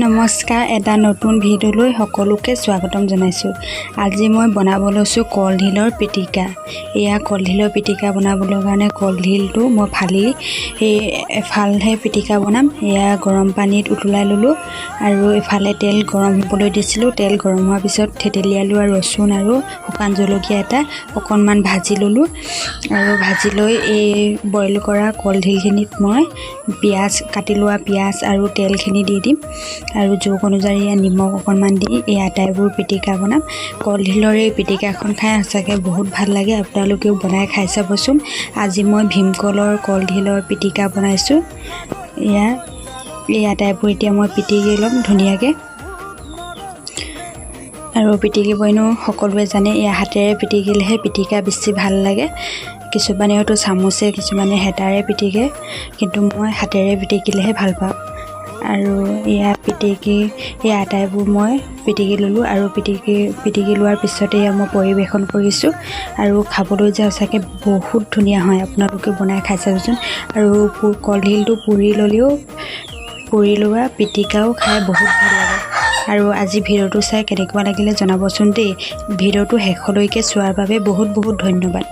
নমস্কাৰ, এটা নতুন ভিডিঅ'লৈ সকলোকে স্বাগতম জনাইছোঁ। আজি মই বনাব লৈছোঁ কলডিলৰ পিটিকা। এয়া কলডিলৰ পিটিকা বনাবলৈ কাৰণে কলডিলটো মই ফালি এই এফালহে পিটিকা বনাম। এয়া গৰম পানীত উতলাই ল'লোঁ আৰু এফালে তেল গৰম হ'বলৈ দিছিলোঁ। তেল গৰম হোৱাৰ পিছত থেতেলিয়ালোঁ আৰু ৰচুন আৰু শুকান জলকীয়া এটা অকণমান ভাজি ল'লোঁ আৰু ভাজি লৈ এই বইল কৰা কলডিলখিনিত মই পিঁয়াজ, কাটি লোৱা পিঁয়াজ আৰু তেলখিনি দি দিম আৰু জোখ অনুযায়ী ইয়াত নিমখ অকণমান দি এই আটাইবোৰ পিটিকা বনাম। কলডিলৰ এই পিটিকাখন খাই সঁচাকৈ বহুত ভাল লাগে। আপোনালোকেও বনাই খাই চাবচোন। আজি মই ভীমকলৰ কলডিলৰ পিটিকা বনাইছোঁ। এয়া এই আটাইবোৰ এতিয়া মই পিটিকি ল'ম ধুনীয়াকৈ। আৰু পিটিকিব এনেও সকলোৱে জানে, এয়া হাতেৰে পিটিকিলেহে পিটিকা বেছি ভাল লাগে। কিছুমানে হয়তো চামুচে, কিছুমানে হেতাৰে পিটিকে, কিন্তু মই হাতেৰে পিটিকিলেহে ভাল পাওঁ। আৰু এয়া পিটিকি এই আটাইবোৰ মই পিটিকি ল'লোঁ আৰু পিটিকি পিটিকি লোৱাৰ পিছতে এয়া মই পৰিৱেশন কৰিছোঁ। আৰু খাবলৈ যে সঁচাকৈ বহুত ধুনীয়া হয়, আপোনালোকে বনাই খাই চাবচোন। আৰু কলডিলটো পুৰি ল'লেও, পুৰি লোৱা পিটিকাও খাই বহুত ভাল লাগে। আৰু আজি ভিডিঅ'টো চাই কেনেকুৱা লাগিলে জনাবচোন দেই। ভিডিঅ'টো শেষলৈকে চোৱাৰ বাবে বহুত বহুত ধন্যবাদ।